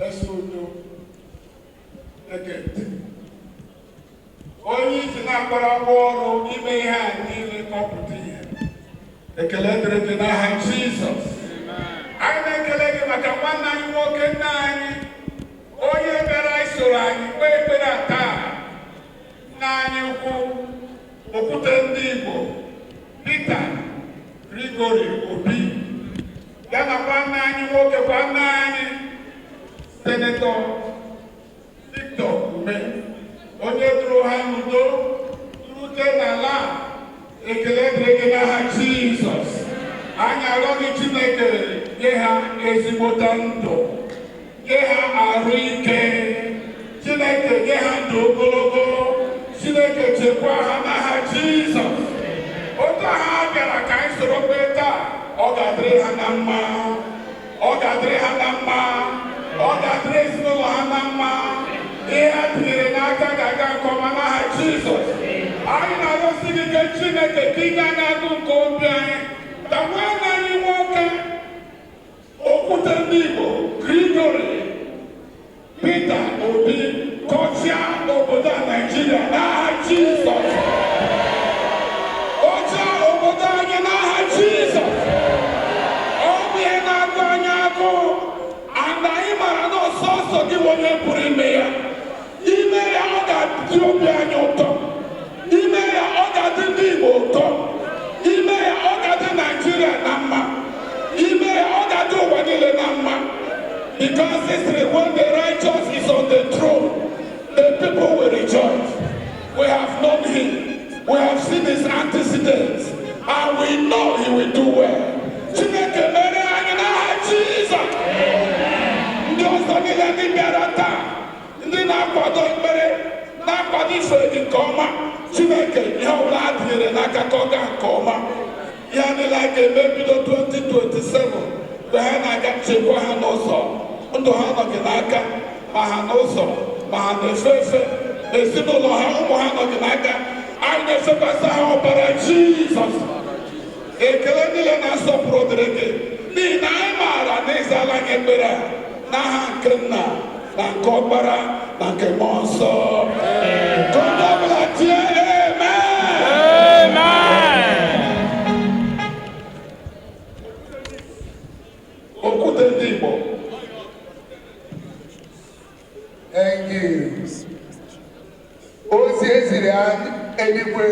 Eze Udo Ege ntị. Onye iji na-akwara ngwa ọrụ ime ihe a niile ka ọ pụta ihe. Ekele dịrị gị n'aha Jizọs. Anyị na-ekele gị maka nwanne anyị nwoke, nna anyị, onye bịara isoro anyị kpee ekpere a taa. Nna anyị ukwu, Okwute ndị Igbo, Peter Gregory Obi, ya na nwanne anyị nwoke, nwanne anyị, Senator Victor Umeh, onye duru ha n'udo rute n'ala a. Ekele dịrị gị n'aha Jizọs. Anyị arịọ gị, Chineke, nye ha ezigbota ndụ, nye ha arụ ike. Chineke, nye ha ndụ ogologo. Chineke, chekwaa ha n'aha Jizọs. Otu ha bịara ka anyị soro kpee taa, ọ ga-adịrị ha na mma, ọ ga-adịrị ha na mma, ọ ga-adịrị ezinụlọ ha na mma. Ihe ha tinyere n'aka ga-aga nke ọma n'aha Jizọs. Anyị na-arịọsi gị ike, Chineke, ka ị gaa n'agụ nke obi anyị, ka nwanne anyị nwoke, Okwute ndị Igbo, Gregory Peter Obi, kọchịa obodo a Naijiria n'aha Jizọs. Kọchịa obodo anyị n'aha Jizọs. Ọ bụ ihe na-agụ anyị agụụ, and anyị mara na ọsọsọ gị bụ onye pụrụ ime ya. Ime ya, ọ ga-adị obi anyị ụtọ. Ime ya, ọ ga-adị ndị Igbo ụtọ. Ime ya, ọ ga-adị Naijiria na mma. Ime ya, ọ ga-adị ụwa niile na mma, because history, when the righteous is on the throne, the people will rejoice. We have known him, we have seen his antecedents, and we know he will do well. Chineke, mere anyị n'aha Jizọs. Ndị ọzọ niile, ndị bịara taa, ndị na-akwado ekpere, na-akwado ife gị nke ọma, Chineke, ihe ọbụla ha tinyere n'aka, ka ọ gaa nke ọma. Ya niile a ga-eme bido 2027 mgbe ha na-aga, chekwa ha n'ụzọ. Ndụ ha nọ gị n'aka, ma ha n'ụzọ, ma ha na-efe efe, ezinụlọ ha, ụmụ ha nọ gị n'aka. Anyị na-efekwasị ha ọbara Jizọs. Ekele niile na nsọpụrụ dịrị gị, n'ihi na anyị maara na ịzala anyị ekpere a, n'aha nke Nna na nke Ọkpara na nke Mmụọ Nsọ. Ka onye ọbụla tie amen. Amen. Okwute ndị Igbo. Thank you. Ozi eziri anyị eluigwe.